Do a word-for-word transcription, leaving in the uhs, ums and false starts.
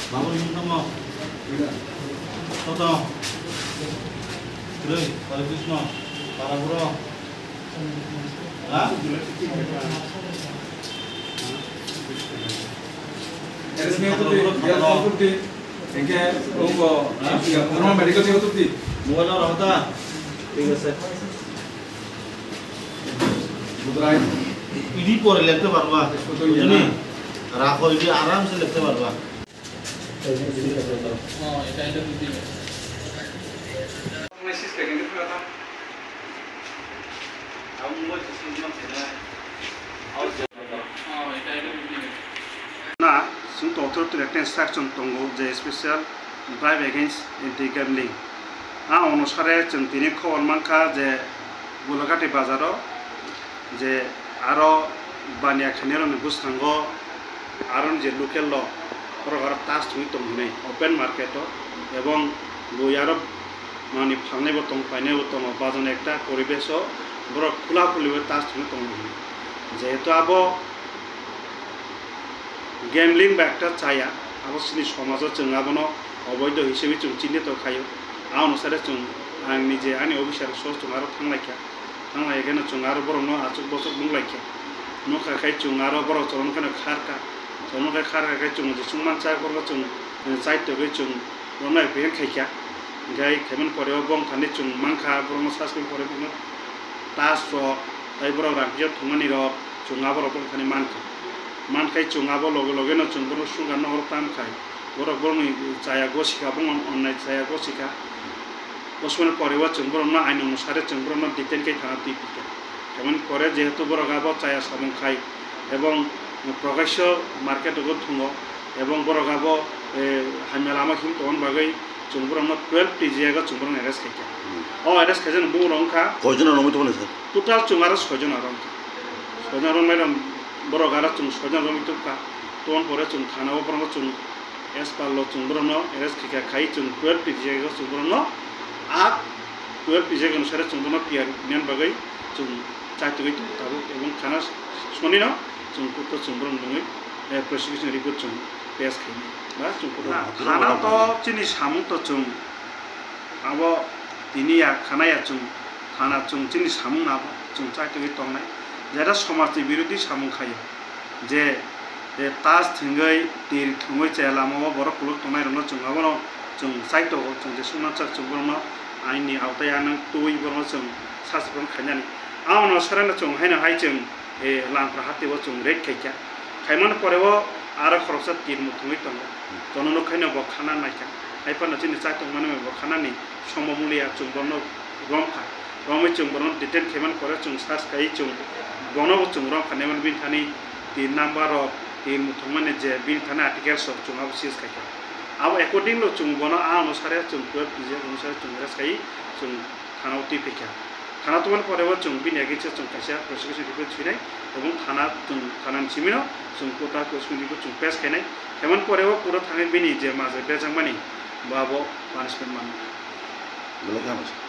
Babu ni tamo. Toto. Kroi, Hare Krishna. Para bro. Ha? Hare Krishna, Hare Krishna. Engke, ongo, ha? Normal medical check up di. Mobile number hota. Thik ase. Budrai. Idi pore lekte parba. Bujhoni? Rakho, idi aram se lekte parba. Na, chwng tongthok twi ekta instruction tongo je special drive against anti gambling. A onusare chwng tini khobor mankha je Gulagati bazaro je aro baniya khainai rokni bwskango aro je local rok borok aro tas thwngwi tong hinwi open market o, ebong bui aro manwi phalnai bo tongo, painai bo tongo, bajon ekta poribesh o borok khula khuli bai tas thwngwi tong hinwi. Jehetu abo gambling ba ekta chaya, abo chini somajo chwng abono oboido hisabe chwng chinito khaio. A onusare chwng ang nije ani officer rok soh chwng aro thanglaikha. Thang lai khe no chwng aro borok no achuk bochuk nuk lai khe, nukha khai chwng aro borok chwng khe no khar kha, chwng khe khar kha khe chwng je chwng mancha borok chwng, eh, chai togwi chwng borok no apprehend khai kha. Hinkhe khaimani pore o bongthani chwng mankha, borok no sasmani pore borok no tas rok tai borok rang phiyok thwngmani rok chwng aborok bongthani mankha. Mankhai chwng abo loge loge no chwng borok sungkar no oro tam khai. Borok borokni chaya gosika, bongni onnai chaya gosika. Bosmani pore o chwng borokno ain onusare chwng borokno detain khe thana twi phikha. Tamoni pore jehetu borok abo chaya samung khai ebong prokasyo market o thwngo ebong borok abo, eh, hamya lama him tongmani bagwi chwng borokno twelve T G I o chwng borokno arrest khaikha. Hmm. O arrest khaijak bumung rok wngkha. Koijon romwi tongmani sir? Total chwng aro soijon aro wngkha. Soijon romwi rok borok aro chwng soijon romwi tongkha. Tamoni pore chwng thana o borokno chwng As per law chwng borokno arrest khaikha, khai chwng twelve T G I o chwng borokno a twelve T G I onusare chwng borokno P R nini bagwi chwng chaitugwi tongo tabuk, ebong thana soni no chwng court o chwng borokno nungwi, eh, prosecution report chwng pass khainai ba chwng court o. Na, thana to chini samung to chwng abo tini ya khana ya chwng thana chwng chini samung no abo chwng chaitugwi tongnai, jera somaj ni birodhi samung khaio. Je, je tas thwngwi, tir thwngwi chaya lama o borok kuluk tongnai rokno chwng abono chwng chaitogo, chwng je sungmansak chwng borokno ain ni awtai anw twiwi borokno chwng sasipon khainani. Abono sereno chwng haino hai chwng, eh, Langpra hati o chwng raid khaikha. Khaimani pore o aro khoroksa tir muthungwi tongo. Jono nuk khaino bo khana naikha. Hai phano chini chaitokmani bo khanani somo mulia chwng bono romkha. Romwi chwng bono detain khaimani pore chwng search khai chwng bono bo chwng romkha nemani bini thani tin number rok, tin muthungmani je bini thani articles rok chwng abo seize khaikha. Abo according lo chwng bono a onusare chwng twelve T G I onusare chwng arrest khai chwng thana o twi phaikha. Thana tubani pore o chwng bini against o chwng kaisa prosecution report swinai ebong thana chwng thanani simino chwng court o prosecution report chwng pass khainai. Khaimani pore o court o thangwi bini je majra berjakmani bo abo punishment manwi. Belai khe hambai.